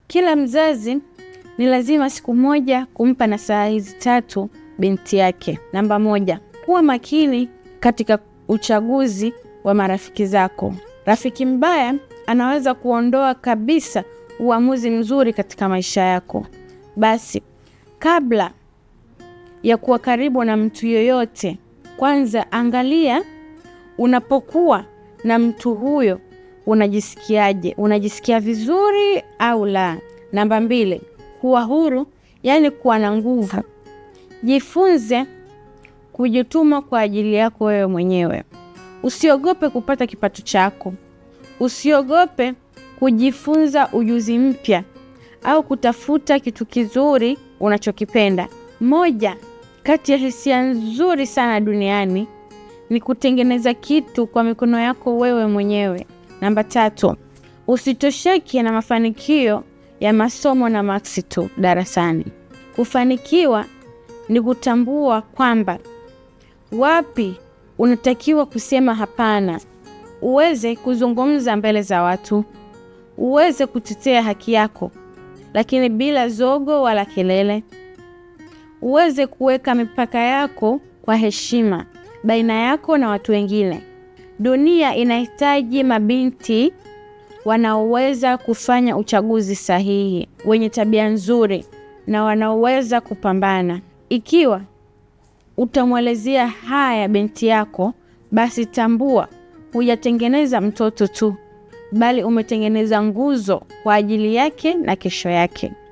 Kila mzazi ni lazima siku moja kumpa nasaha hizi tatu binti yake. Namba 1, kuwa makini katika uchaguzi wa marafiki zako. Rafiki mbaya anaweza kuondoa kabisa uamuzi mzuri katika maisha yako. Basi kabla ya kuwa karibu na mtu yoyote, kwanza angalia unapokuwa na mtu huyo unajisikiaje? Unajisikia vizuri au la? Namba 2, kuwa huru, yaani kuwa na nguvu. Jifunze kujituma kwa ajili yako wewe mwenyewe. Usiogope kupata kipato chako. Usiogope kujifunza ujuzi mpya au kutafuta kitu kizuri unachokipenda. Moja kati ya hisia nzuri sana duniani ni kutengeneza kitu kwa mikono yako wewe mwenyewe. Namba 3, usitosheke na mafanikio ya masomo na maksi tu darasani. Kufanikiwa ni kutambua kwamba wapi unatakiwa kusema hapana, uweze kuzungumza mbele za watu, uweze kutetea haki yako, lakini bila zogo wala kelele. Uweze kuweka mipaka yako kwa heshima baina yako na watu wengine. Dunia inahitaji mabinti wanaoweza kufanya uchaguzi sahihi, wenye tabia nzuri na wanaoweza kupambana. Ikiwa utamwelezea haya binti yako, basi tambua hujatengeneza mtoto tu, bali umetengeneza nguzo kwa ajili yake na kesho yake.